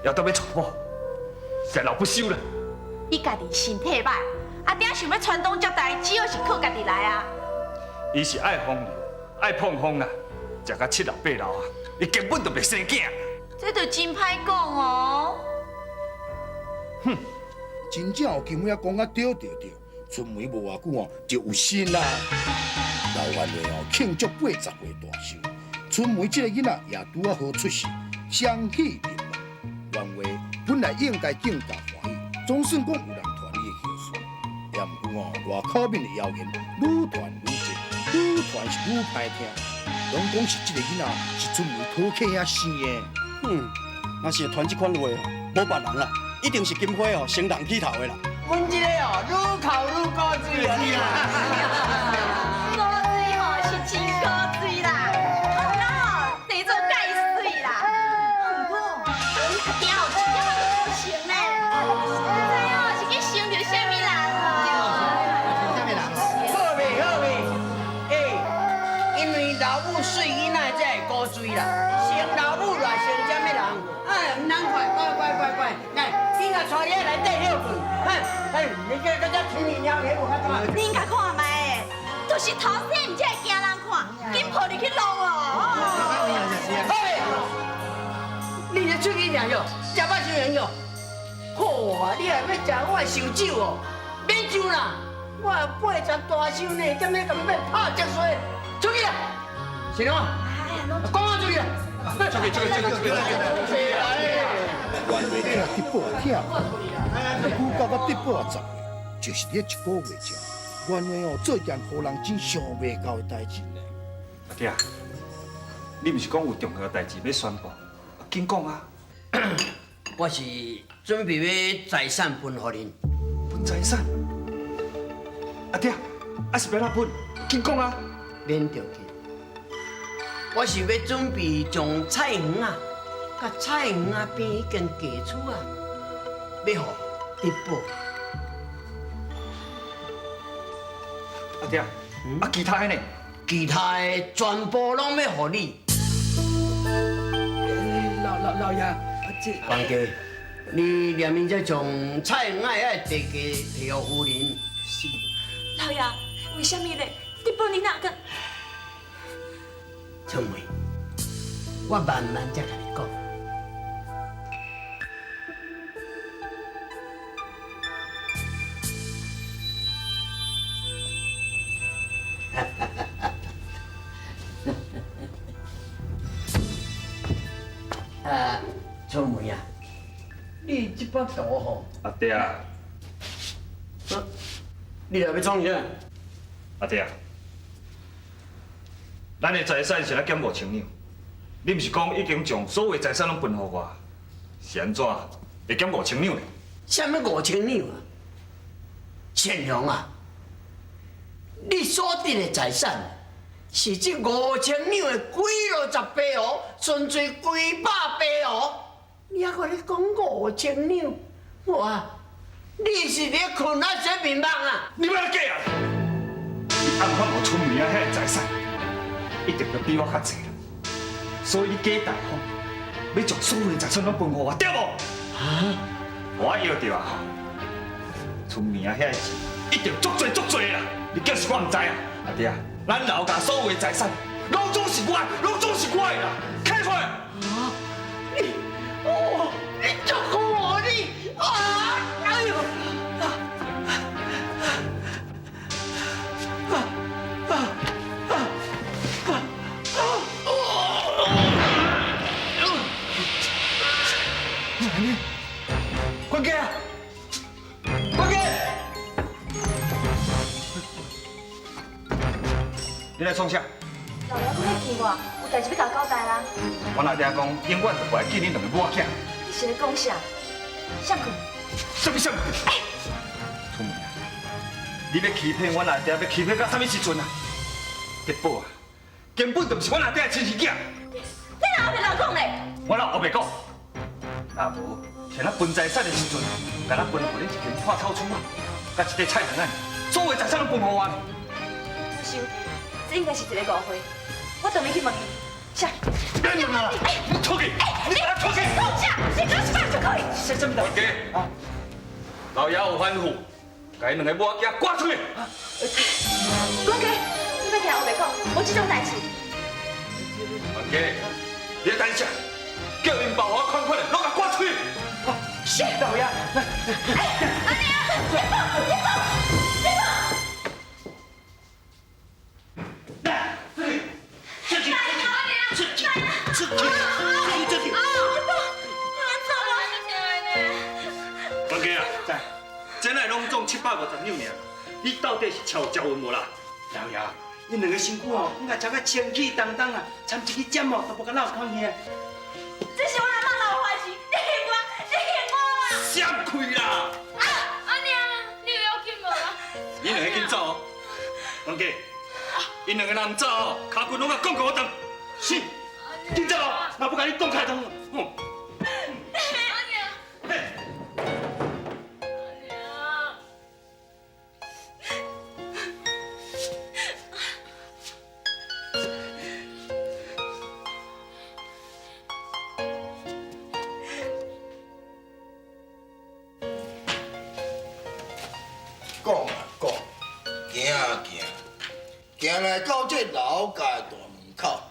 也当欲娶某，实老不休啦。伊家己身體歹，阿爹想欲傳宗接代，只好是靠家己來啊。伊是愛風流，愛碰風啦，食甲七老八老啊，伊根本就袂生囝。這就真歹講哦。哼，真正予金花仔講啊對對對，春梅無偌久哦就有身啦。老冤家哦慶祝80歲大壽，春梅這個囡仔也拄仔好出世，雙喜臨門。冤家本來應該更加歡喜，總算講有人傳伊的喜事，也毋過哦外口面的謠言愈傳愈濟，愈傳是愈歹聽，攏講是這個囡仔是春梅討客仔生的。嗯，若是會傳這款話哦，無別人啦，一定是金花哦先人起頭的啦。阮這个哦，愈哭愈古錐啊！古錐吼是真古錐啦，啊吼生做蓋媠啦。毋過，阿爹哦一點仔都無成呢，毋知哦是去生著啥物人哦。啥物人？好未好未？欸，因為老母媠囡仔才會古錐啦，生老母來生啥物人？哎，毋通快，快快快快，來，囡仔帶你來底歇睏。哎，哎，你這個這天耳鳥起無較怎？恁共看覓，就是頭生毋才會驚人看，緊抱入去弄哦。好未？你這喙齿爾喲，食飽傷閒喲。好啊，你若欲食我的壽酒哦，免上啦。我80大壽呢，踮咧共欲拍積水，出去啦！是喏，講我出去啦！出去出去出去出去！冤家聽德寶疼，久到甲德寶10歲，就是佇一個月前，冤家哦做一件予人真想袂到的代誌呢。阿爹，你毋是講有重要代誌欲宣布？緊講啊！我是準備欲財產分予恁。分財產？阿爹，啊是欲按怎分？緊講啊！免著急，我是欲準備將菜園仔，佮菜園仔邊彼間家厝啊，欲予德寶。阿爹，啊其他的呢？其他的全部攏欲予你。老老老爺，這冤家，你連明才將菜園仔的地契提予夫人。是。老爺，為啥物咧？德寶你哪個？春梅，我慢慢才共你講。啊，春梅啊，你這幅圖吼，阿爹啊，你來欲創啥？阿爹啊，咱的財產是來減5000兩，你毋是講已經將所有財產攏分予我，是按怎會減五千兩呢？啥物5000兩啊？善良啊，你所得的財產是這五千兩的幾落十倍哦，純粹幾百倍哦。你還閣咧講五千兩？哇！你是咧睏還是眠夢啊？你莫假啊！你暗看無春梅仔遐个財產，一定都比我較濟啦。所以你假大方，欲將所有的財產攏分予我，對無？啊！我搖著啊！春梅仔遐个錢一定足濟足濟啦！你叫是我毋知啊？阿爹啊，咱劉家所有的財產，攏總是我的，攏總是我的啦！起出來！啊！你哦，你足好哦你啊！哎呦！啊啊啊啊啊啊！關家啊！關家！你來創啥？老爺閣欲見我，有代誌欲共我交代啦。阮阿爹講，永遠就無愛見恁兩个母仔。你是咧講啥？啥去？啥物啥物？春梅啊，你欲欺騙阮阿爹，欲欺騙到啥物時陣啊？德寶啊，根本就毋是阮阿爹的親生囝。你哪有白人講咧？我哪有白講？若無，像咱分財產的時陣，敢若分予恁一間破草厝仔，佮一塊菜園仔，所有財產攏分予我。我想，這應該是一個誤會，我當面去問伊。啥？免問啦，你出去！你給我出去！講啥？你講啥？啥物代冤家，啊，老爷有吩咐，共𪜶兩个某仔囝趕出去。管家，你莫聽烏白講，無這種代誌。冤家，你咧等啥？叫𪜶爸予我款款的，攏共趕出去。是老爺，哎，阿娘，你放，你放，你放。來，出去，出去，出去，出去，出去，出去。冤家啊，在，這哪會攏總750兩爾？你到底是超食運無啦？老爺，𪜶兩个身軀哦，應該食甲清氣當當啊，摻一支針哦，都無共落空去。這是我阿嬤留予的錢，你還我，你還我啦！閃開啦！啊，阿娘，你有要緊無啦？你兩个緊走哦，冤家，𪜶兩个若毋走哦，跤骨攏共摃予我斷。是，緊走哦，若不共你擋開通。嗯。阿娘。嘿。阿娘。講啊講，行啊行，行來到這老家的大門口，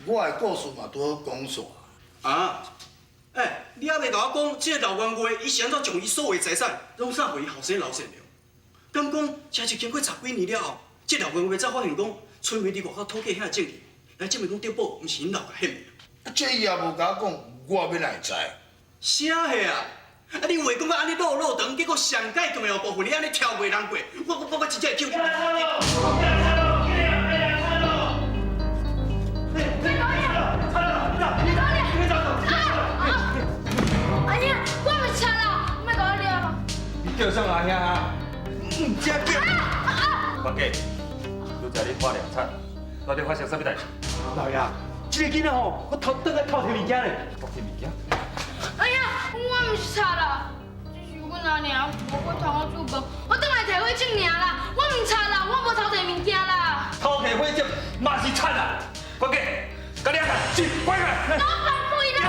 我的故事嘛拄好講煞。啊！欸，你猶未共我講，這個老冤家，伊是按怎將伊所有的財產攏送予伊後生老善良？敢講，這是經過十幾年了後，這老冤家才發現講，春梅佇外口討價遐證據，來證明講德寶毋是𪜶老家獻的。啊，這伊也無共我講，我欲哪會知？啥貨啊？啊！你話講到按呢落落長，結果上蓋重要部分你按呢跳過人過，我我我真正會叫。阿娘，我毋是賊啦，你莫共我掠啦。你叫啥阿兄啊？毋才叫。冤家，拄才你看兩賊，到底發生啥物代誌？老爺，這个囡仔吼，我偷轉來偷提物件咧。偷提物件？哎呀，我毋是賊啦，只是阮阿娘無過通我煮飯，我轉來提火種爾啦，我毋賊啦，我無偷提物件啦。偷提火種嘛是賊啊！冤家，共你掠，是，快來！我放開啦！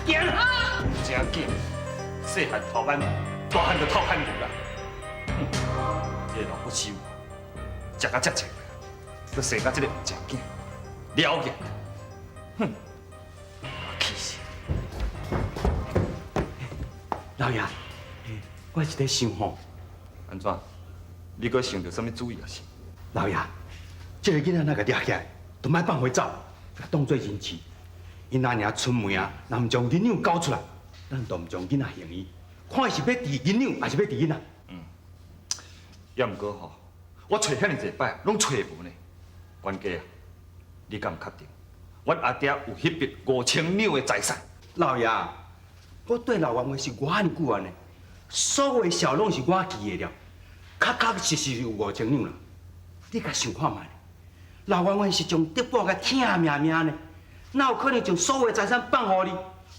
行啦。真緊，細漢偷挽，大漢就偷牽牛啦。哼，這個老不死，食甲遮濟，閣生甲這個毋正經，了結。哼，氣死！老爺，我是咧想吼，按怎？你閣想著啥物主意啊？是？老爺，這个囡仔若共掠起來，就莫放予伊走，共當做人質。𪜶阿娘春梅啊，若毋將銀兩交出來，咱就毋將囡仔還伊，看伊是欲治銀兩，抑是欲治囡仔。嗯，猶毋過吼，我揣遐爾濟擺，攏揣無呢。冤家啊，你敢有確定？阮阿爹有彼筆5000兩的財產？老爺，我對老冤家是偌爾久啊呢，所有的數攏是我記的了，確確實實有5000兩啦。你共想看覓？老冤家是將德寶共疼命命呢，哪有可能將所有的財產放予你，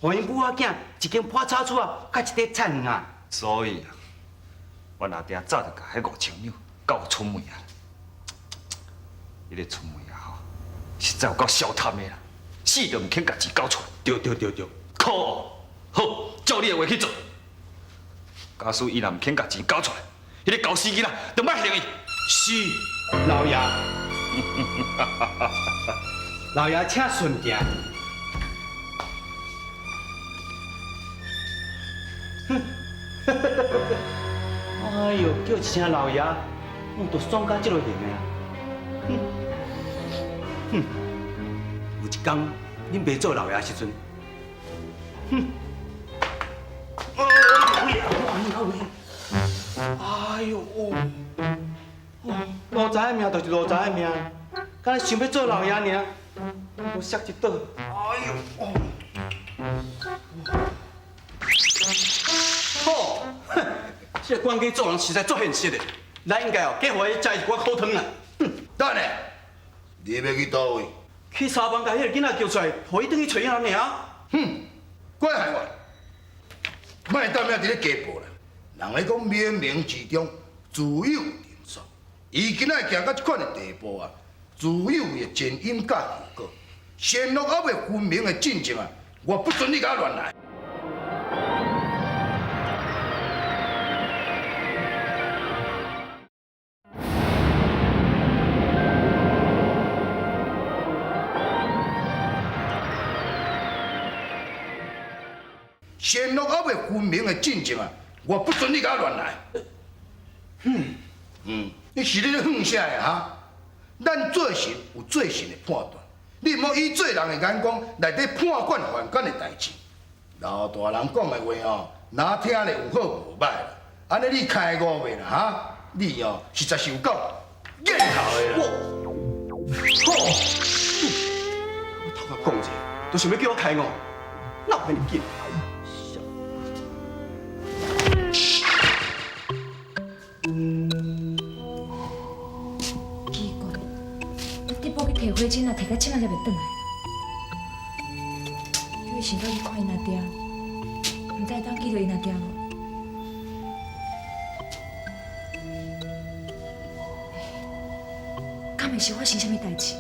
予𪜶母仔囝一間破草厝啊，佮一塊菜園啊？所以啊，阮阿爹早就共彼5000兩交予春梅啊。彼个春梅啊吼，實在有夠小貪的啦，死都毋肯共錢交出來。對對對對，可惡！好，照你的話去做。假使伊若毋肯共錢交出來，彼个猴死囡仔就莫還伊。是，老爺。老爺，請順行。哼，哎喲，叫一聲老爺，我都爽到這个形的啊！哼，哼，有一天，恁袂做老爺時陣，哼，哎喲，哦，奴才的命就是奴才的命，敢若想欲做老爺爾，無摔一倒。哎喲，哦，好，哼，這个管家做人實在足現實的，咱應該哦，加予伊食一寡苦湯啦。等下，你欲去佗位？去沙房共彼个囡仔叫出來，予伊轉去揣𪜶人爾。哼，怪害我，莫當命佇咧加報啦。人咧講冥冥之中自有定數，伊今仔行到這款的地步啊，自有伊的前因佮後果。善惡猶未分明的進程啊，我不准你共我亂來。善恶犹未分明的进前啊，我不准你共我乱来。嗯嗯，你是咧放啥的哈？咱做神有做神的判断，你毋好以做人的眼光来咧判断凡间的代志。老大人讲的话哦，若听咧有好无歹啦。按呢你开悟未啦哈？你哦实在是有够见头的啦。我，好，我头壳讲者，都想欲叫我开悟，哪有遐尔紧？奇怪，我德宝去提火针啊，提到这摆才袂转来。叫伊先倒去看𪜶阿爹，毋知会当见著𪜶阿爹无？敢会是发生啥物代志？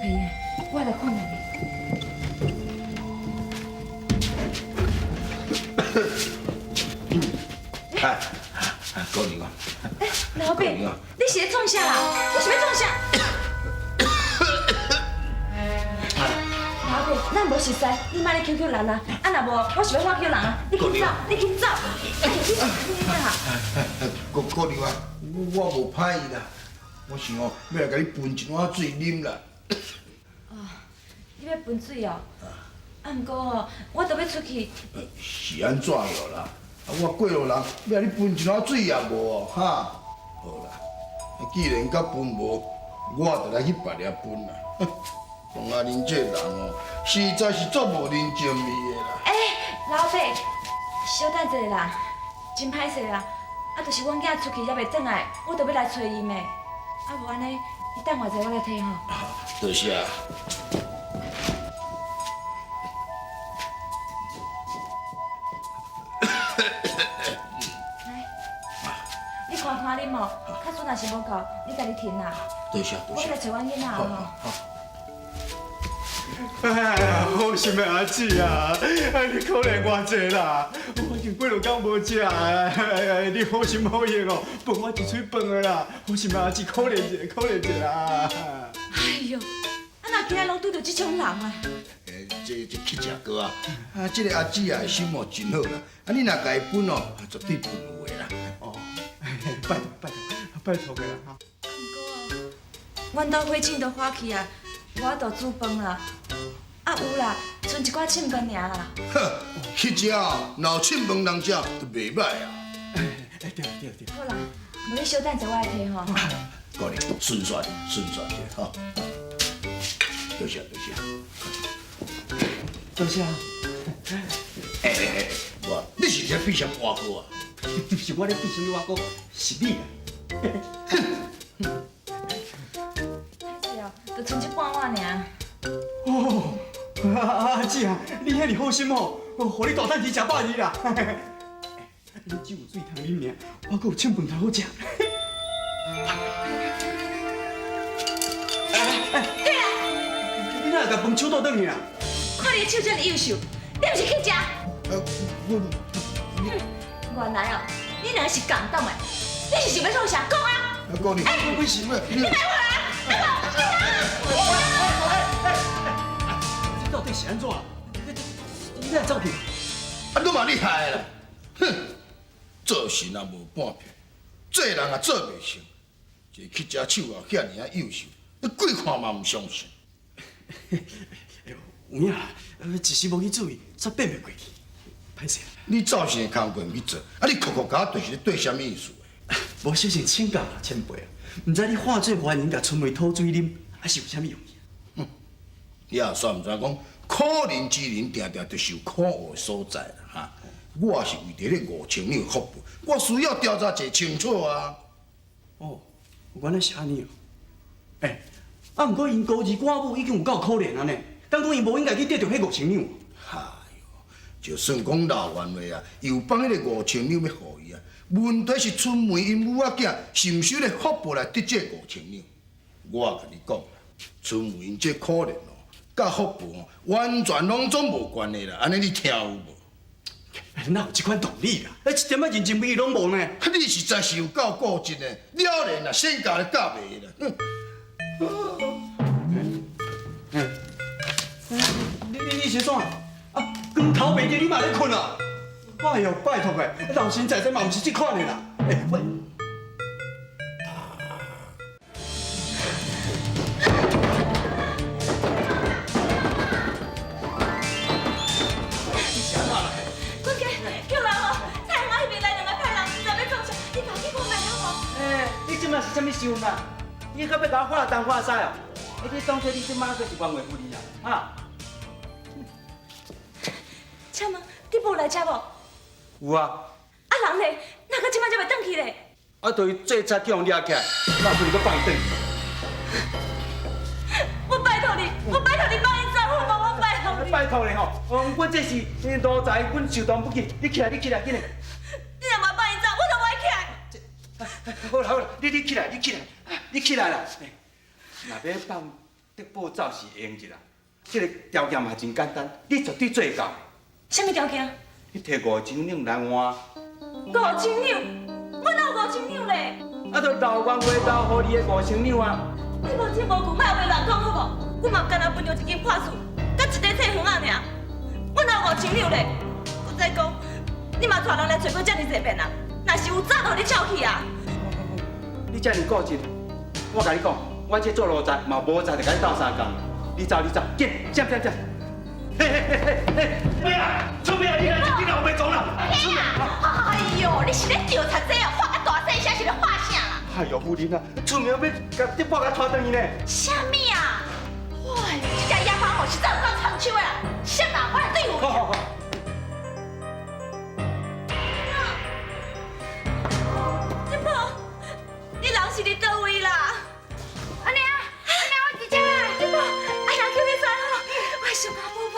袂用，我来看觅。哎，姑娘啊，哎，老伯，你是咧创啥啦？你是欲创啥？老伯，咱无熟似，你莫咧求求人啊！啊，若无，我是欲喊叫人啊！你去走，你去走！哎，你你啊！姑姑娘啊，我无歹意啦，我想哦，欲来共你分一碗水啉啦。哦，你欲分水哦？啊，毋过哦，我著欲出去。是按怎样啦？啊，我过路人，欲来你分一碗水也无哦，哈？好啦，既然甲分无，我就来去别个分啦。王阿玲这人哦，实在是足无人情味的啦。欸，老伯，稍等一下啦，真歹势啦，啊，就是阮囝出去犹袂转来，我著欲来揣伊的。啊，无按呢，你等偌济我来提吼。多谢。来，你看看啉哦，假使若是无够，你家己停啦。多谢多谢。我来揣阮囡仔吼。哎呀，好心的阿姊啊，哎，你可怜我济啦，我已经几落工无食啊，你好心好意哦，分我一喙饭的啦，好心的阿姊，可怜一下，可怜一下啦。哎呦，啊若今仔拢拄著这种人啊！欸，这乞食哥啊，啊，这个阿姊啊，心哦真好啦，啊，你若共伊分哦，绝对分有的啦。哦，拜托拜托拜托个啦哈。阮兜火警都发去啊，无法度煮饭啦。啊有啦，剩一寡凊饭尔啦。哼，去食哦，若有凊饭通食，就袂歹啊。哎，对对对。好啦，无你小等一下，我来提吼。姑娘，顺煞顺煞者吼。多谢多谢。多谢。哎哎哎，我，你是咧比啥碗糕啊？毋是我咧比啥物碗糕，是你啦。歹势哦，就剩这半碗尔。哦，阿姊啊，你遐尔好心哦，予你大趁钱食饱去啦。你只有水通啉尔，我阁有凊饭通好食。对啦，你哪会共饭手倒转去啊？看你的手遮尔幼秀，你毋是乞食？我，原来哦，你两个是共党的，你是想欲创啥？讲啊！阿姑娘，为什么？你莫回来！这到底是按怎？你哪会走去？啊，你嘛厉害啦！哼，做神也无半片，做人也做袂成，一个乞食手啊，遐尔仔幼秀，你鬼看嘛毋相信。有影啦，一时无去注意，才变袂过去。歹势。你造神的工课毋去做，啊，你哭哭共我对是咧对啥物意思？无小心请教啦，前辈啊，毋知你化做凡人共春梅讨水啉，啊是有啥物用意？哼，你也煞毋知讲，可怜之人定定就是有可恶的所在啦哈。我是为著彼5000两福报，我需要调查一清楚啊。哦，原来是按呢哦。欸，啊，毋过𪜶孤儿寡母已经有够可怜啊呢，敢讲𪜶无应该去得著彼5000两？哎哟，就算讲老冤话啊，又放彼个5000两欲予伊啊，问题是春梅𪜶母仔囝是毋是有咧福报来得这5000两？我共你讲啦，春梅𪜶这可怜哦，佮福报哦，完全拢总无关系啦，按呢你听有无？哪有这款道理啦？一点仔人情味拢无呢？你实在是有够固执的，了然啊，先教都教袂啦。你是怎？啊，光头袂着你嘛咧困啊？哎呦，拜托的，老神在在嘛，毋是这款的啦。欸，喂。管家，叫人哦，菜园仔彼边来两个歹人，毋知欲创啥，你共去看觅好无？欸，你这马是啥物想法？你阁欲共我话东话西哦？欸，你当作你这马阁是冤话夫人啊？哈？请问你无来遮无？有啊。啊人咧，哪阁这摆才袂转去咧？啊，就伊做贼去予掠起来，哪有可能阁放伊转去？我拜托你，我拜托你放伊走好无？我拜托你。拜托你吼，阮这是奴才，阮受当不起。你起来，你起来，紧来。你若无放伊走，我就无爱起来。好啦好啦，你起来，你起来，你起来啦。若欲放德宝走是会用一啦，这个条件嘛真简单，你绝对做会到。啥物条件？你提5000两来换。5000两？我哪有5000两咧？啊，就老冤话留予你的5000两啊！你无钱无据，莫后白乱讲好无？我嘛干焦分著一间破厝，佮一块菜园仔尔。我哪有5000两咧？阁再讲，你嘛带人来揣过遮尔济遍啊？若是有，早就予你撬去啊！你遮尔固执，我共你讲，我这做奴才嘛无才就共你斗相共。你走，你走，紧，闪闪闪！嘿嘿嘿嘿嘿，咩啊？出咩啊？你来这老白撞啦！哎呦，你是咧调贼这哦？发甲大细声是咧发啥啦？哎呦，夫人啊，出名欲共德宝共拖转去呢。啥物啊？哇，这只野蜂哦，实在有够长手的啦！啥人？我来对付。好好好。德宝，你人是伫佗位啦？阿娘，阿娘，我伫遮。德宝，阿娘叫你出来好，我小可宝贝。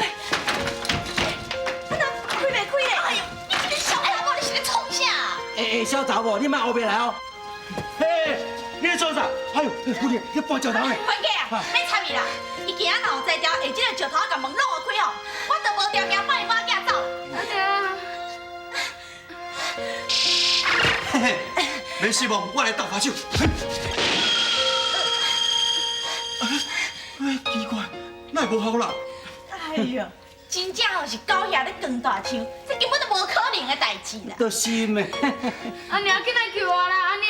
阿哪开袂开咧？哎呦，你这个小查某，你是咧创啥？欸欸，小查某，你莫乌白来哦。嘿，你咧创啥？哎呦，夫人，你搬石头呢？管家啊，免参伊啦。伊今仔若有才调，下这个石头共门拢予开哦，我就无条件放伊某囝走。阿娘。嘿嘿，免失望，我来斗跤手。哎，奇怪，哪会无效啦？哎呦，真正吼是狗爷咧扛大枪，这根本就无可能的代志啦。就是嘛。阿娘，紧来救我啦！阿娘。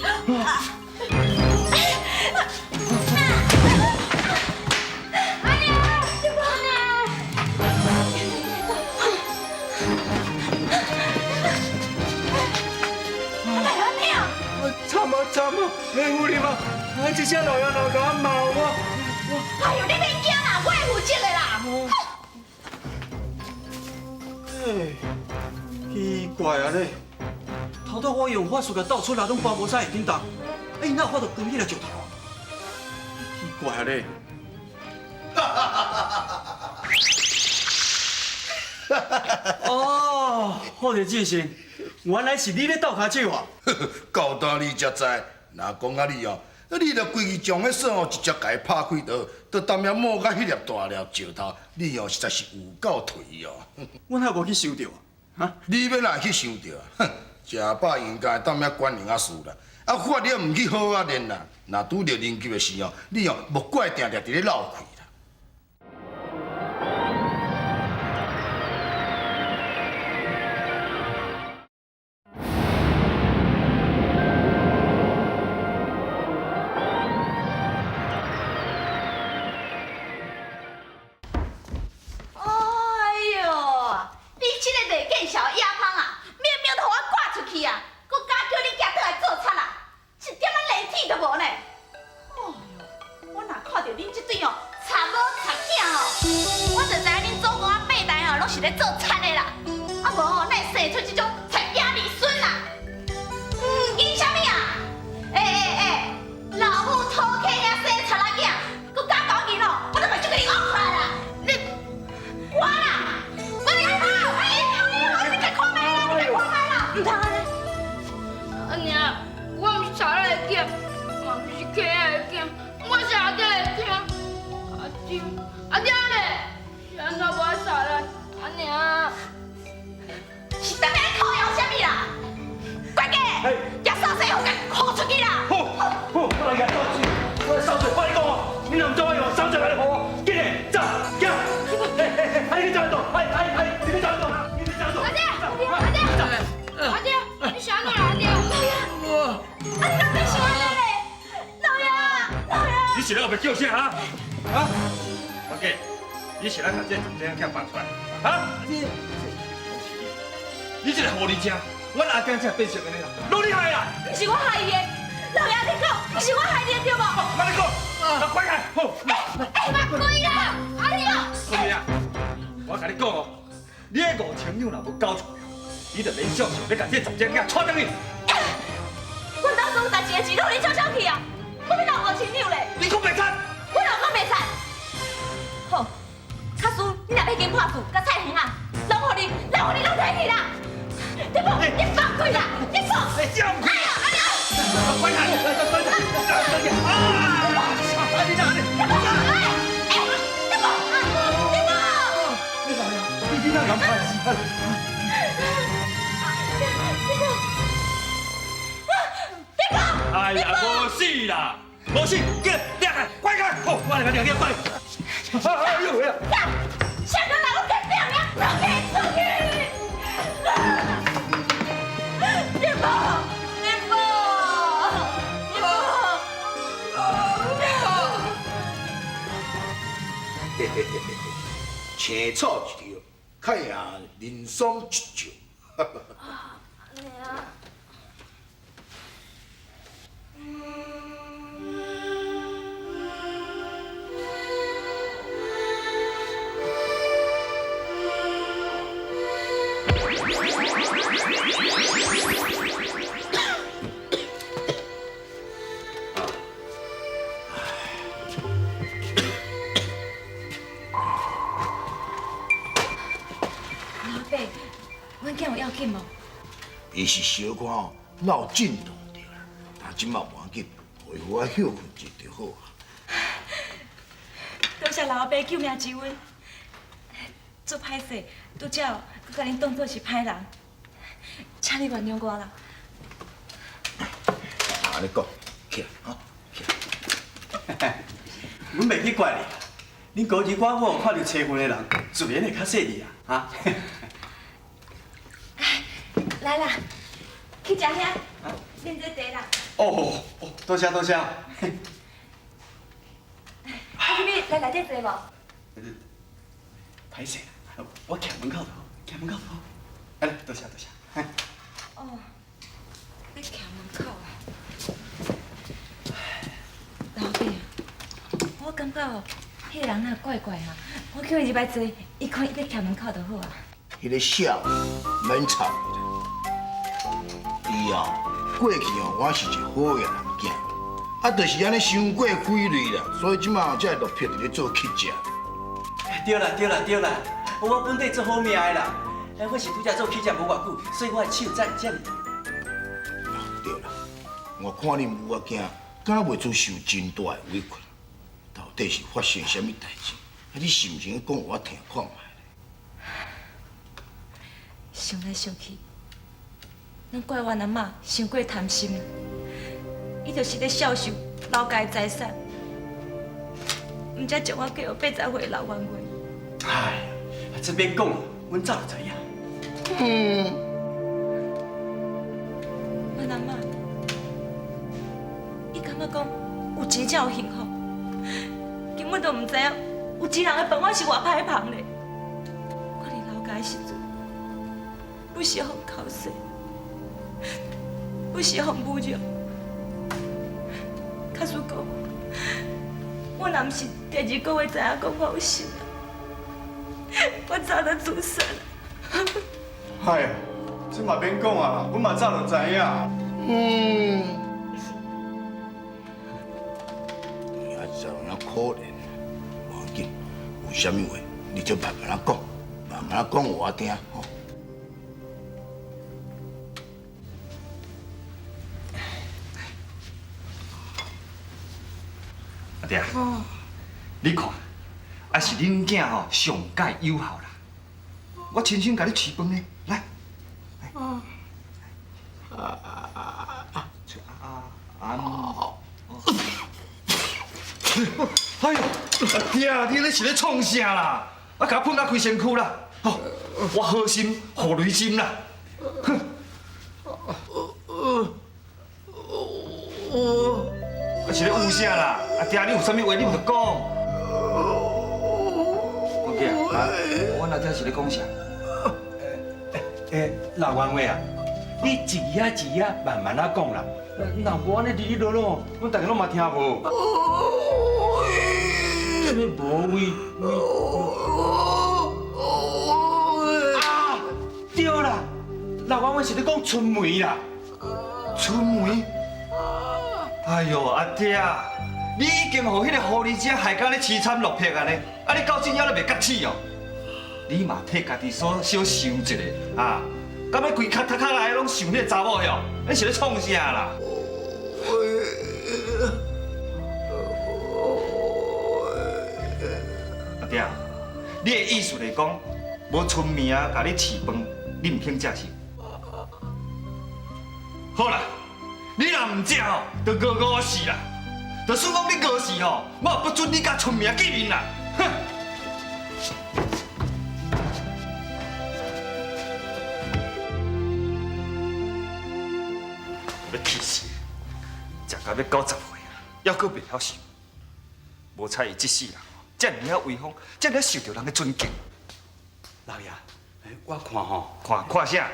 阿娘，阿娘。惨啊惨啊！哎，夫人啊，啊，这声老爷老共我骂我。哎呦，你免惊啦，我会负责的啦。哎，奇怪啊咧，头拄我用法术共斗出来，拢搬无啥会振动，哎，哪有法度扛起来石头啊？奇怪啊咧！哦，好者志成，原来是你咧斗跤手啊！到今你才知，若讲啊你哦，你著规气将彼锁哦，直接共伊拍开就好，就当遐摸甲彼粒大粒石头，你哦实在是有够颓哦。我哪无去想著啊？哈？你欲哪会去想著啊？哼，食饱应该当遐管闲仔事啦。啊，法力毋去好好练啦，若拄著临急的时候，你哦莫怪定定伫咧漏气啦。哎呦，你这个袂见笑的野蜂啊，明明就予我赶出去啊，阁敢叫你囝转来做贼啊，一点仔廉耻都无呢！哎呦，我若看著恁这对哦，贼某贼囝哦，我就知影恁祖公仔八代哦，拢是咧做贼的啦！啊无哦，哪会生出这种贼仔儿孙啊？惊啥物啊？欸欸欸，老母讨客遐生贼仔囝，阁敢搞囡哦，我都目睭共你挖出来啦！你我啦，我你跑！哎呦，你共看觅啦，你共看觅啦，毋通按呢。阿娘，我毋是贼仔的囝，嘛毋是客仔的囝，我是阿爹的囝。阿爹，阿爹咧，是按怎无爱杀咱？阿娘，是踮遐靠腰啥物啦？管家，举扫帚予共呼出去啦！好，好，我来举扫帚，我来扫帚，我跟你讲哦，你若毋做我用扫帚来予我。是咧後壁叫啥啊？啊？我記，你是咧共這十隻囝放出來？啊？你這個狐狸精，阮阿囝才變成按呢啦，攏你害啦！毋是我害伊的，老爺你講，毋是我害你的對無？莫你講，來關開，好。哎，莫開啦！阿你哦。春梅啊，我共你講哦，你彼5000兩若無交出來，你就免想象欲共這十隻囝帶轉去。阮當初代志的錢攏予你搶搶去啊！我欲拿5000兩咧。你講袂實？我哪有講袂實？好，假使你若欲金破厝、佮菜園啊，攏予你，攏予你攏提去啦！你放，你放開啦！你放！哎呀，哎呀！快開！快快快！啊！你哪里？你放！哎，你放！你放！你哪里？你哪敢拍死？哎呀，無死啦，無死，叫掠開，快開！好，我來掠掠快！哎呦喂！啥人來？我跟拼命，出去，出去！你放，你放，你放！嘿嘿嘿嘿，青草一条，较赢人参一石。老爸，阮囝有要緊無？伊是小可吼腦震盪著啦，但這馬無要緊，予伊好仔歇睏一下就好啊。多謝老爸救命之恩，足歹勢，拄才閣共恁當做是歹人，請你原諒我啦。按呢講，起來，哈，起來。阮袂去怪你，恁孤兒寡母看著妻份的人，自然會較細膩啊，哈。來啦，去食遐，啉這茶啦。哦哦，多謝多謝。啊，你來內底坐無？歹勢，我徛門口就好，徛門口就好。來，多謝多謝。哦，你徛門口啊？老爸，我感覺哦，彼個人若怪怪啊，我叫伊入來坐，伊看伊欲徛門口就好啊。彼個痟免插伊啦。伊哦，過去哦，我是一個好野人囝，啊，就是按呢傷過規律啦，所以這馬才會落魄佇咧做乞食。對啦對啦對啦，我本底足好命的啦，哎，我是拄才做乞食無偌久，所以我的手才會遮爾。對啦，我看恁母仔囝，敢若袂出受真大的委屈，到底是發生啥物代誌？啊，你是毋是講予我聽看覓？想來想去，攏怪阮阿嬤傷過貪心啦。伊就是咧銷售老家的財產，毋才將我嫁予80歲的老冤家。哎，這免講，阮早就知影。阮阿嬤，伊感覺講有錢才有幸福，根本就毋知影有錢人的飯碗是偌歹捧咧。我佇老家的時陣，不時予人剾洗，不時予人侮辱。假使講，我若毋是第二個月知影講我有心啊，我早就自殺了。哎，這嘛免講啊，阮嘛早就知影。啊，就有可憐，無要緊，有啥物話你就慢慢仔講，慢慢仔講予我聽吼。阿爹，你看，還是恁囝吼上蓋有效啦。我親身共你揤飯呢，來。啊。哎呦，阿爹，你咧是咧創啥啦？啊，共我噴甲規身軀啦！哦，我好心予雷針啦。哼。我。啊是咧有啥啦？阿爹，你有啥物话你毋著讲。文杰啊，阮阿爹是咧讲啥？欸，老员外啊，你一字仔一字仔慢慢仔讲啦，若无按呢哩哩啰啰，阮大家拢嘛听无。啥物无位位？啊，对啦，老员外是咧讲春梅啦。春梅？哎哟，阿爹，你已经予彼个狐狸精害到咧凄惨落魄啊呢！啊，你到今犹咧袂觉醒哦？你嘛替家己所小想一下啊！敢欲规壳头壳内拢想彼个查某哟？你是咧创啥啦？阿爹，你的意思是讲，无春梅啊，共你饲饭，你毋肯食是？好啦，你若毋食吼，就饿饿死啦！就算讲你饿死吼，我也不准你佮春梅见面啦！哼！欲气死！食到欲90岁啊，犹阁袂晓想。无彩伊这世人遮尔仔威风，遮尔受著人的尊敬。老爷，我看吼，看看啥？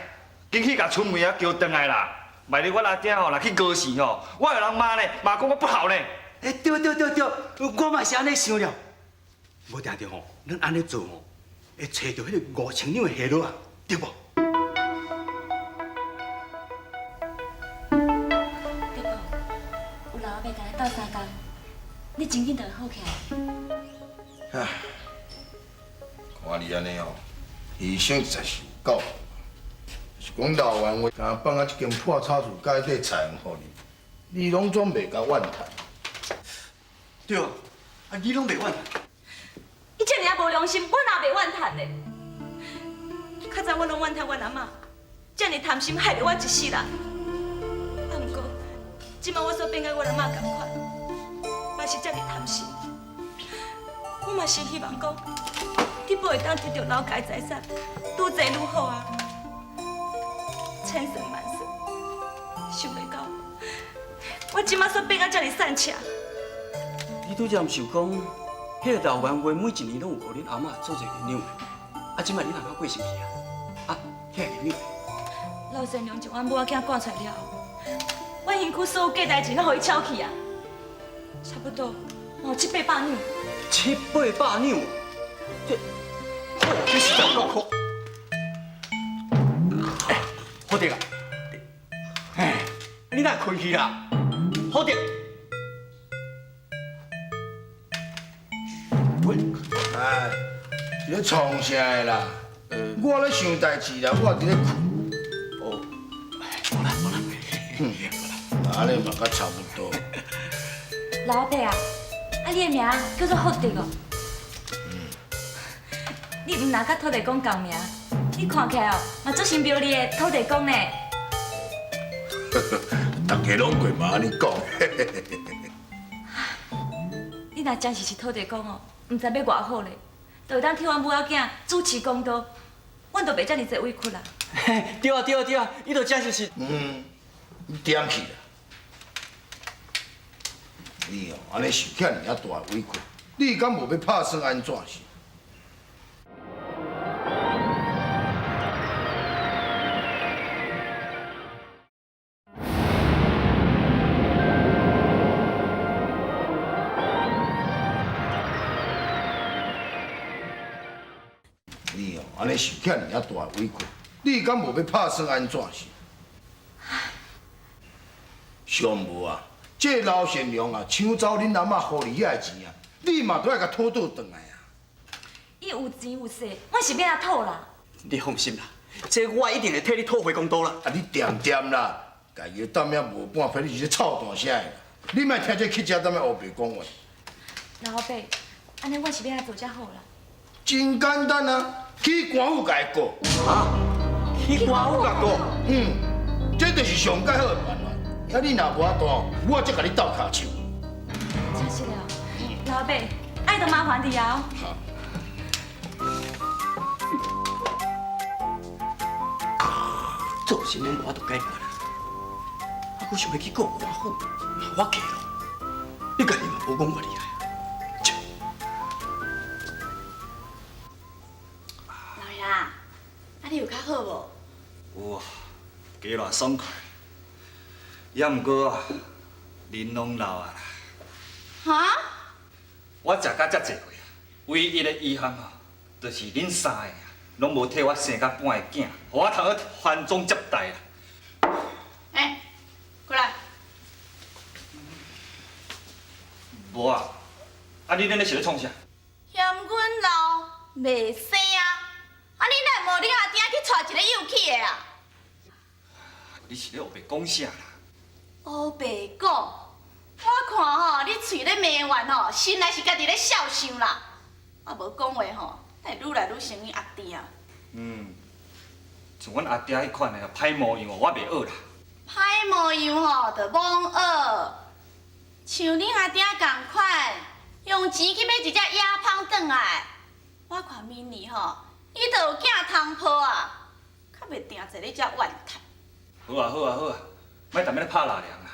紧去共春梅仔叫转来啦！万一阮阿爹吼若去高兴吼，我有人骂呢，骂讲我不好呢。欸，对对对对，我嘛是按呢想了。无定著吼，咱按呢做吼，会揣著彼个5000两的下落啊，对无？对无？有老阿伯共咱斗相共，你真紧就会好起来。唉，看你按呢哦，医生实在是有够。是讲老员外，敢放啊这间破草厝盖底菜园予你，你拢总袂共怨叹。对啊，啊你拢袂怨叹。伊这尔仔无良心，我哪袂怨叹咧？较早我拢怨叹阮阿嬷，这尔贪心，害著我一世人。啊，毋过，这摆我所变佮阮阿嬷仝款，嘛是这尔贪心。我嘛是希望讲，德宝会当得著老家财产，愈济愈好啊。千算万算，想袂到，我这摆煞变甲这尔散赤。你拄才毋是有讲，彼个老员外每一年拢有予恁阿嬷做一个银两的，啊，这摆恁阿嬷过身去啊，啊，彼个银两。老善良将阮母仔囝赶出来了后，阮身躯所有价值钱拢予伊抢去啊，差不多嘛有七八百两。七八百两，这，哦，这实在够苦。哎，好德啊，哎，你哪困去啦？好德。喂，哎，是咧创啥的啦？我咧想代志啦，我伫咧困。哦，无啦无啦，哼，按呢嘛阁差不多。老阿伯啊，啊你的名叫做福德哦。你毋若佮土地公仝名，你看起来哦，嘛足神庙里的土地公呢。大家拢过嘛按呢讲。你若真是是土地公哦，毋知欲偌好咧，就会当替阮母仔囝主持公道，阮就袂遮尔济委屈啦。对啊对啊对啊，伊就真是是。嗯，你点去啦？你哦，按呢受遐尔仔大委屈，你敢无欲拍算按怎是？你哦，按呢受遐尔仔大委屈，你敢无欲拍算按怎是？上无啊，这老善良啊，抢走恁阿嬷予你遐个钱啊，你嘛都爱共讨倒转来啊！伊有钱有势，阮是欲按怎讨啦？你放心啦，这我一定会替你讨回公道啦。啊，你恬恬啦，家己踮遐无半屁，你是咧臭大声的啦！你莫听这乞食踮遐乌白讲话。老阿伯，按呢阮是欲按怎做才好啦？真简单啊，去官府共伊告。啊？去官府共告？嗯，这就是上盖好的办法。啊，你若无法度，我才共你斗跤手。真是的哦，老阿伯，爱就麻烦你啊。好。做啥拢无法度解决啦，啊，阁想欲去告官府，我嫁咯。你家己嘛無講偌厲害。老爺，啊你有較好無？有啊，加偌爽快。也毋過啊，恁攏老啊啦。哈？我食甲遮濟歲啊，唯一的遺憾啊，就是恁三个啊，攏無替我生較半个囝，予我通去傳宗接代啦。欸，過來。無啊，啊你恁咧是咧創啥？嫌阮老袂生啊！啊你哪會無恁阿爹去娶一个幼齒的啊？你是咧烏白講啥啦？烏白講，我看吼你喙咧罵怨吼，心內是家己咧笑想啦。啊無講話吼，會愈來愈像恁阿爹。嗯，像阮阿爹彼款的歹模樣哦，我袂學啦。歹模樣吼，就罔學。像恁阿爹仝款，用錢去買一隻野蜂轉來，我看明年吼，伊就有囝通抱啊，較袂定坐咧遮怨嘆。好啊好啊好啊，莫踮咧拍拉涼啦。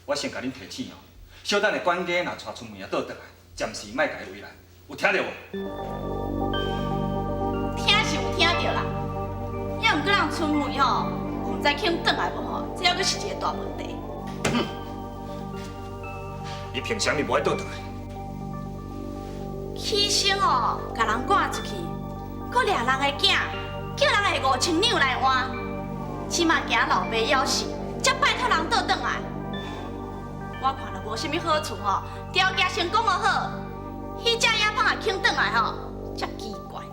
我先共恁提醒哦，小等下管家若帶春梅仔倒轉來，暫時莫共伊為難，有聽著無？聽是有聽著啦，也毋過人春梅吼，毋知肯轉來無吼，這猶閣是一个大問題。伊憑啥物無愛倒轉來？起先吼，共人趕出去，閣掠人的囝，叫人下5000兩來換，這馬驚老爸枵死，才拜託人倒轉來。我看若無啥物好處吼，條件先講好，彼隻野蜂也肯轉來吼，才奇怪。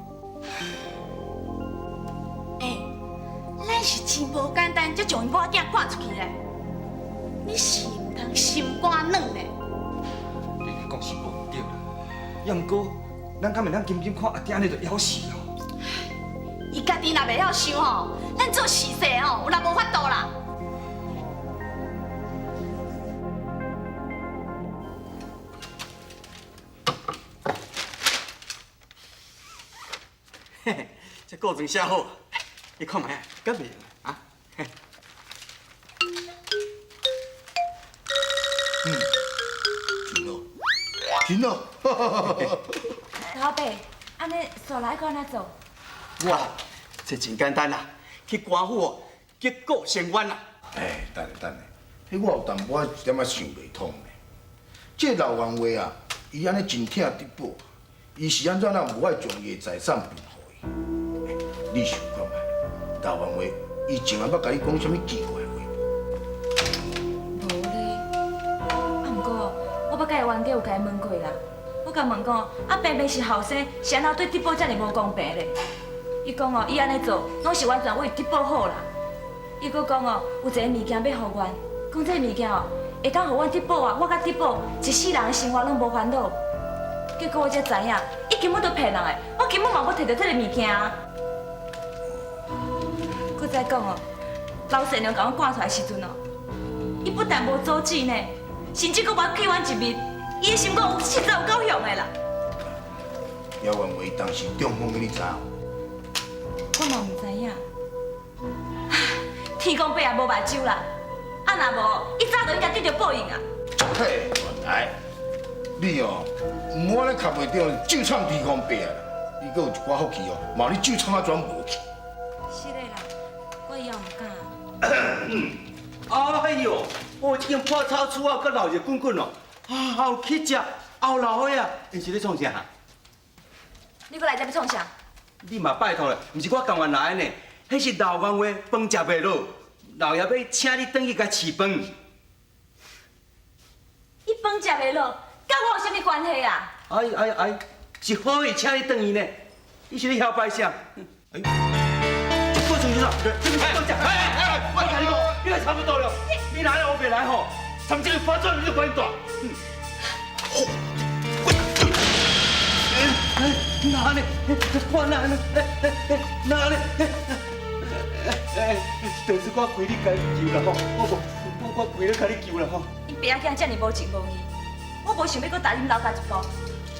欸，咱是真無簡單，才將𪜶某仔囝趕出去咧。你是毋通心肝軟咧。你講是無毋對啦，也毋過，咱敢會當緊緊看阿爹按呢就枵死哦？伊家己若袂曉想吼，咱做事勢吼，有力無法度啦。嘿嘿，這告狀寫好，你看覓啊，敢袂用啊？嗯，真好，真好。老爸，按呢煞來閣按怎做？哇，這真簡單啦，去官府哦，結果伸冤啦。哎，等下等下，彼我有淡薄仔一點仔想袂通呢。這老冤話啊，伊按呢真疼德寶，伊是按怎人無愛將伊的財產分予伊？你想看覓？老冤話，伊從來捌共你講啥物奇怪話無？無咧，啊，毋過我捌共伊冤家有共伊問過啦。我共問講，啊，平平是後生，是按怎對德寶遮爾無公平咧？伊講哦，伊按呢做，攏是完全為德寶好啦。伊閣講哦，有一個物件欲予阮，講這個物件哦，會當予阮德寶啊，我佮德寶一世人的生活攏無煩惱。結果我才知影，伊根本就騙人的，我根本嘛無摕著這个物件啊。閣再講哦，老善良共阮趕出來時陣哦，伊不但無阻止呢，甚至閣無氣阮一面，伊的心肝有實在有夠雄的啦。姚元偉當時中風，你知無？我嘛毋知影。天公伯也無目睭啦，啊若無，伊早就應該得著報應啊。嘿，原來你哦，毋好按呢磕袂著，咒嗆天公伯啊！你閣有一寡福氣哦，嘛你咒嗆啊轉無去。是的啦，我以後毋敢。哎喲，哦，這間破草厝啊，閣鬧熱滾滾哦，啊，有乞食，有老歲啊，𪜶是咧創啥？你閣來這欲創啥？你嘛拜託咧，毋是我甘願來的呢，彼是老冤話飯食袂落，老爺欲請你轉去共飼飯。伊飯食袂落，佮我有啥物關係啊？哎哎哎，是好意請你轉去呢，你是咧囂擺啥？哎，這過程是啥？這個講啥？哎哎哎，我共你講，你來差不多了，你來了我袂來吼，甚至發展你都管大。哪呢？我哪呢？哪呢？就是我规日共你求啦吼，我无，我规日共你求啦吼。𪜶爸仔囝遮尔無情無義，我無想欲閣踏恁老家一步。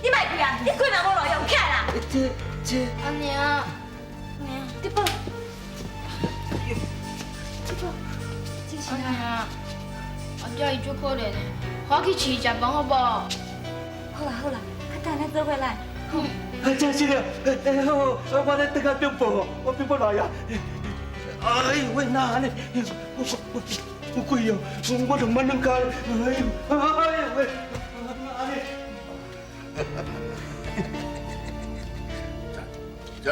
你莫開啊！你開嘛無路用，起來啦！這這阿娘，娘，德寶，德寶，精神啊！阿嗲伊足可怜的，予我去饲伊食饭好无？好啦好啦，较等咱做伙来。哎，真是的，哎好，我咧转去禀报哦，我禀报老爷。哎呦喂，哪按呢？我我有鬼哦！我两摆软跤，哎呦，哎呦喂，按呢？这。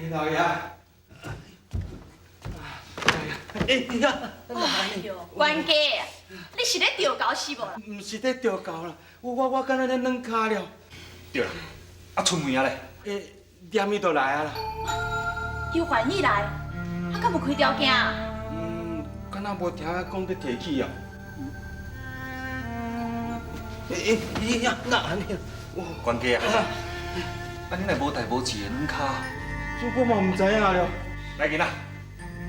老爷，哎呀，哎呦，冤家，你是咧吊狗是无啦？毋是咧吊狗啦，我敢若咧软跤了。对啦，啊春梅啊咧？欸，连伊就来啊啦。又欢喜来，啊，敢无开条件？嗯，敢若无听讲咧提起啊。欸欸呀，哪按呢？冤家啊，啊你若无代无志的软跤？这我嘛毋知影了。来囡仔，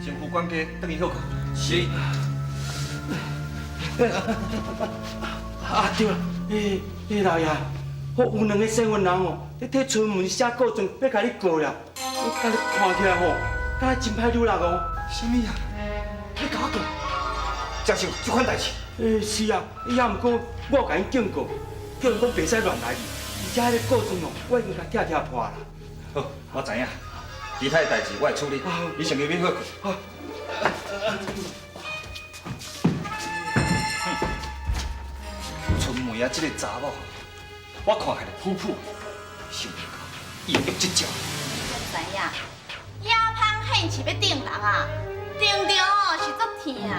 先扶管家转去歇睏。是。啊对啦，欸欸老爷，我有两个幸运人哦，咧替春梅写告状，欲共你告了。我共你看起来吼，敢若真歹惹人哦。啥物啊？你共我告？真是有这款代志？欸是啊，也毋过我有共𪜶警告，叫𪜶讲袂使乱来去，而且彼个告状哦，我已经共拆拆破啦。好，我知影。其他的代志我会处理，你先去歇睏。春梅啊，这个查某，我看起来普普，想袂到伊会用这招。我知影，野蜂现饲欲叮人啊，叮著哦是足疼的。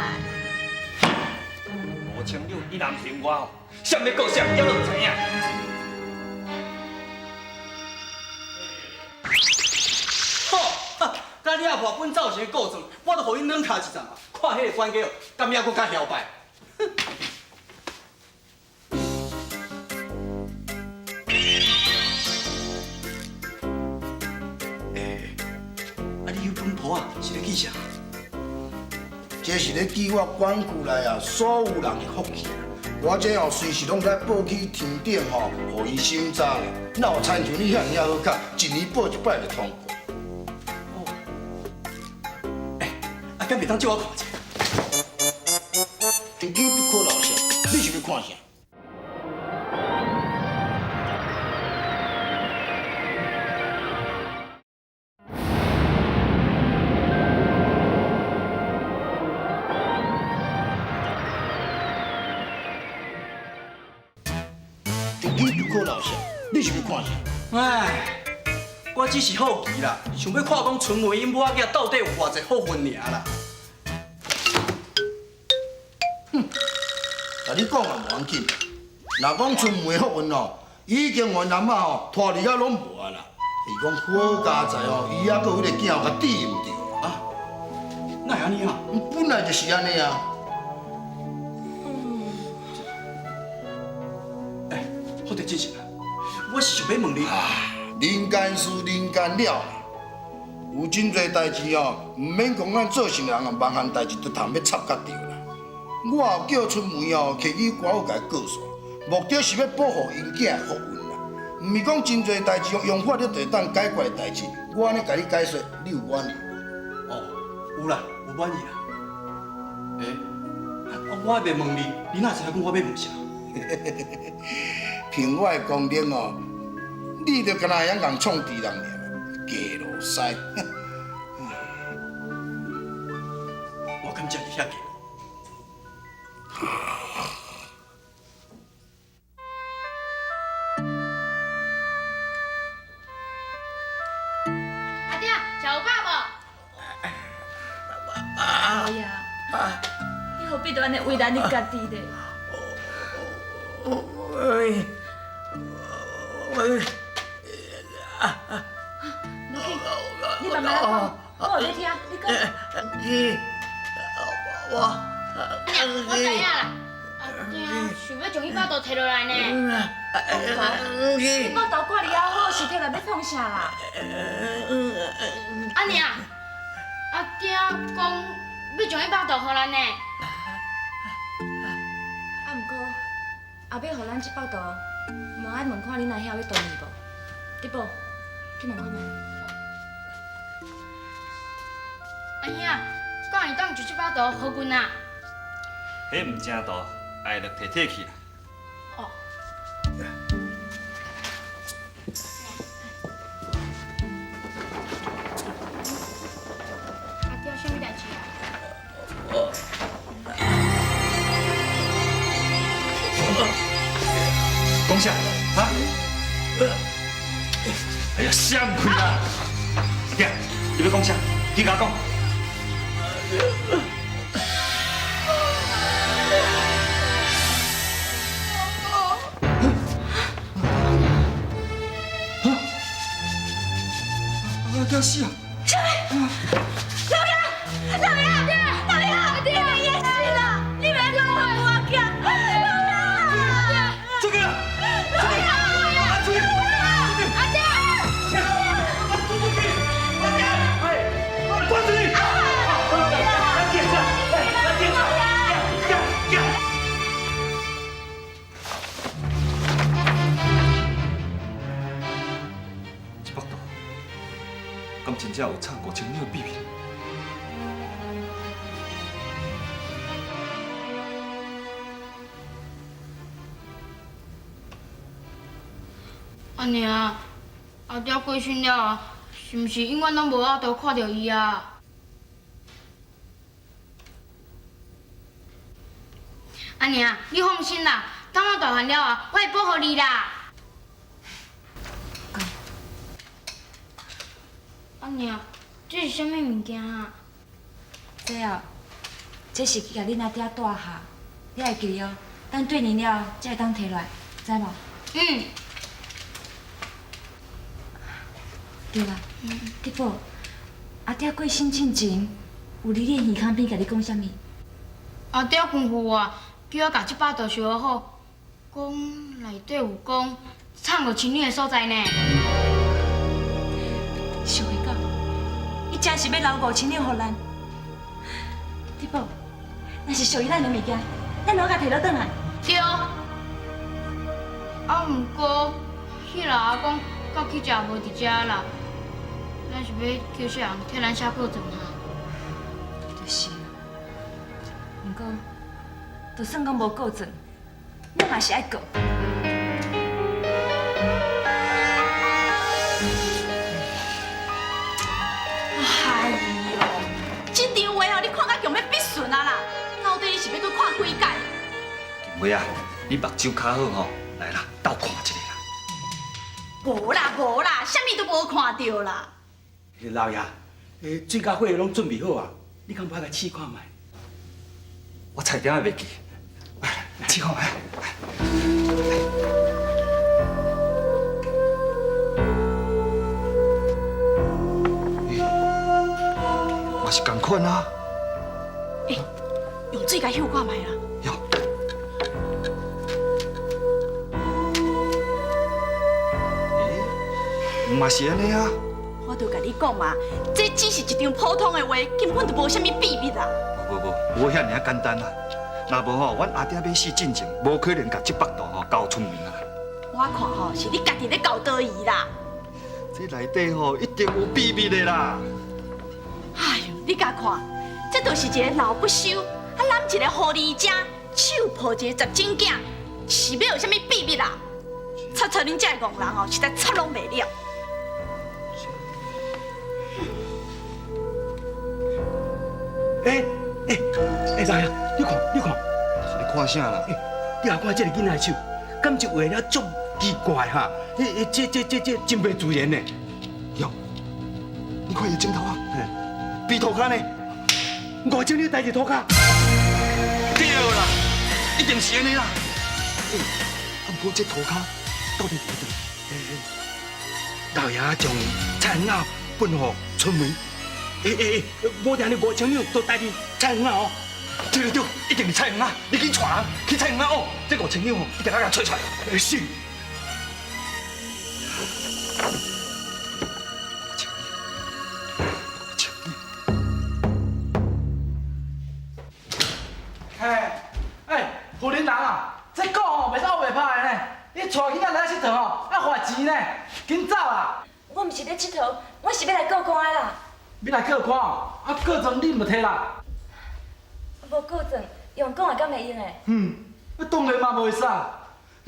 5000两，伊若毋还我哦，啥欲告啥，我拢毋知影。好，甲你阿婆本造成的告状，我都予𪜶软跤一阵啊！看彼个管家哦，敢犹阁较嚣摆。哼！欸，啊你彼本簿仔是咧记啥？这是咧记我管区内啊所有人的福气。我这哦随时拢在报去天顶吼，予伊审查啦。哪有亲像你遐尔仔好卡，一年报一摆就通过。啊，敢袂当借我看一下？天机不可漏泄，你是欲看啥？天机不可漏泄，你是欲看啥？唉，我只是好奇啦，想欲看讲春梅𪜶母仔囝到底有偌济福分尔啦。哼，共你讲也无要紧。若讲春梅福运哦，已经予𪜶阿嬷吼拖离遐拢无啊啦。伊讲好佳哉哦，伊犹阁有彼个囝共治毋著啊。哪会按呢啊？本来就是按呢啊。欸，好得真实啊！我是想欲问你。人间事，人间了啦。有真济代志哦，毋免讲咱做圣人啊，万项代志都通欲插甲著啦。我有叫春梅哦，提去官府共伊告诉，目的是欲保护𪜶囝的福运啦。毋是讲真济代志用法律就会当解决的代志，我按呢共你解说，你有满意无？哦，有啦，有满意啦。欸，啊，我还袂问你，你哪知影讲我欲问啥？凭我的功力哦，你就敢若会晓共创治人尔，假路师。我敢真是遐假？阿嗲，食有饱无？老爷，你何必都按呢为难你家己咧？我，无紧，你慢慢来讲，我有咧听，你讲。你，我，娘，我知影啦。阿嗲想欲将彼腹肚提落来呢。你腹肚挂伫遐好，是提来欲创啥啦？阿娘，阿嗲讲欲將彼腹圖予咱呢。啊，毋過，阿欲予咱這腹圖，嘛愛問看恁阿兄欲同意無？德寶，去問看覓。阿兄，敢會當將這腹圖予阮啊？彼毋正途，愛著提提去啦。哦。阿爹，啥物代誌啊？講啥？哈？哎呀，閃開啦！阿爹，你欲講啥？你共我講。阿爹死啊！啥物？老爺，老爺，老爺，你袂淹死啦！你袂講我我驚，老爺。這個，老爺，阿翠，阿爹，阿爹，哎，關注你。來檢查，來檢查，行行。這腹圖，敢真正有藏5000兩的秘密？阿娘，阿爹過身了後，是毋是永遠攏無法度看著伊啊？阿娘，你放心啦，等我大漢了後，我會保護你啦。阿娘，這是啥物物件啊？這哦，這是去共恁阿爹帶下，你愛記哦。等對年了後，才會當提落來，知無？嗯。對啦，德寶，阿爹過身進前，有佇你的耳孔邊共你講啥物？阿爹吩咐我，叫我共這腹圖收好，講內底有講藏5000兩的所在呢。想袂到，伊真是欲留5000兩予咱。德寶，若是屬於咱的物件，咱攏共提落轉來。對。啊，毋過，彼老阿公到去食無佇遮啦，咱是欲叫啥人替咱寫告狀啊？就是，毋過，就算講無告狀，咱嘛是愛告。哎喲，這張畫哦，你看甲強欲必順啊啦！到底你是欲閣看幾擺？金花啊，你目睭較好吼，來啦，鬥看一下啦。無啦無啦，啥物都無看著啦。老爺，水甲火攏準備好啊，你敢無愛共試看覓？我差點仔袂記，試看覓。嘛是仝款啊。欸，用水共嗅看覓啦。有。欸，嘛是按呢啊。我就共你講嘛，這只是一張普通的畫，根本就無啥物秘密啦。無無無，無遐爾仔簡單啦。若無吼，阮阿爹欲死進前，無可能共這腹圖吼交春梅啊。我看吼是你家己咧厚道伊啦。這內底吼一定有秘密的啦。哎喲，你共看，這就是一个老不休，啊攬一个狐狸精，手抱一个十指囝，是欲有啥物秘密啦？插插恁這个戇人哦，實在插攏袂了。欸欸欸，老爺，你看你看，是咧看啥啦？欸，你也看這個囡仔的手，敢是畫了足奇怪哈？欸欸，這真袂自然呢。喲，你看伊的指頭啊，比塗跤呢， 5000兩代誌塗跤。對啦，一定是按呢啦。欸，啊，毋過這塗跤到底佇佗？欸，老爺將菜園仔分予春梅。欸欸欸，無定呢5000兩都代佇菜園仔哦。對對對，一定是菜園仔，你緊帶人去菜園仔哦，這5000兩哦，一定愛共揣出來。欸，是。5000兩，5000兩。錢呢，緊走啦！我毋是咧𨑨迌，我是欲來告官的啦。欲來告官哦？啊，告狀你毋捌提啦？無告狀，用講的敢會用的？嗯，啊當然嘛袂使。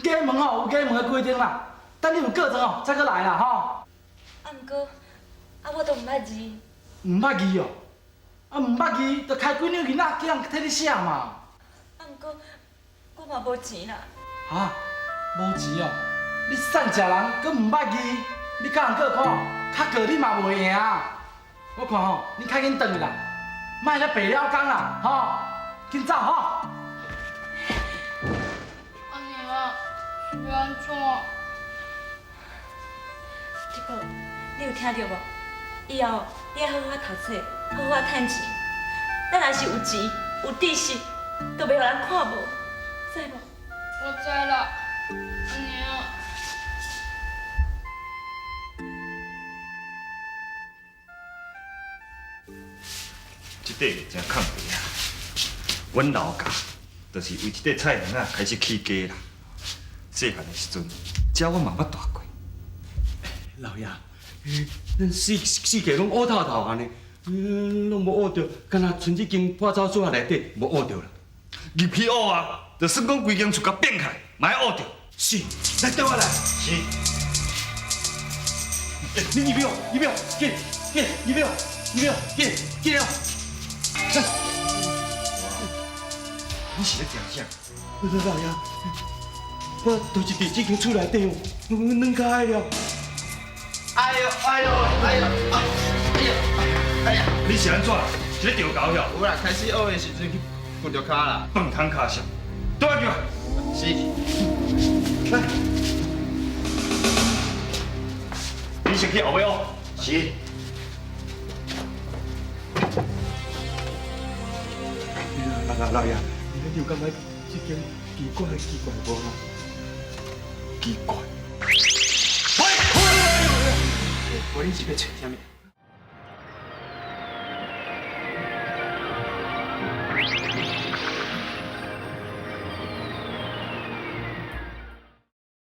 衙門吼有衙門的規定啦，等你有告狀哦，再閣來啦吼。啊，毋過，啊我都毋捌字。毋捌字哦？啊，毋捌字，就開幾兩銀仔，叫人替你寫嘛。啊，毋過我嘛無錢啦。哈？無錢哦？你散食人，閣毋捌字，你共人告官，較告你嘛袂贏。我看吼，你較緊轉去啦，莫遐白了工啦，吼，緊走吼。阿娘，是欲按怎？這個你有聽著無？以後你愛好好讀冊，好好趁錢。咱若是有錢有知識，就袂予人看無，知無？我知啦，阿娘。這塊真空地啊！阮老家就是為這塊菜園仔開始起家啦。細漢的時陣，這我嘛捌蹛過。老爺，咱四四界攏烏透透按呢，攏無挖著，敢若賰這間破草所內底無挖著啦。入去挖啊，就算講規間厝共變開，嘛愛挖著。是，來綴我來。是。你入去，入去，緊緊入去，入去，緊緊哦。你是咧聽啥？老爺，我就是佇這間厝內底哦，軟開了。哎呦哎呦哎呦哎呦哎呀！你是按怎？是咧著猴哟？有啦，開始學的時陣去骨著跤啦。飯桶跤上，倒來叫。是。來，你先去後尾學。是。老老爺，你有感覺這間奇怪奇怪無啊？奇怪。無恁是欲揣啥物？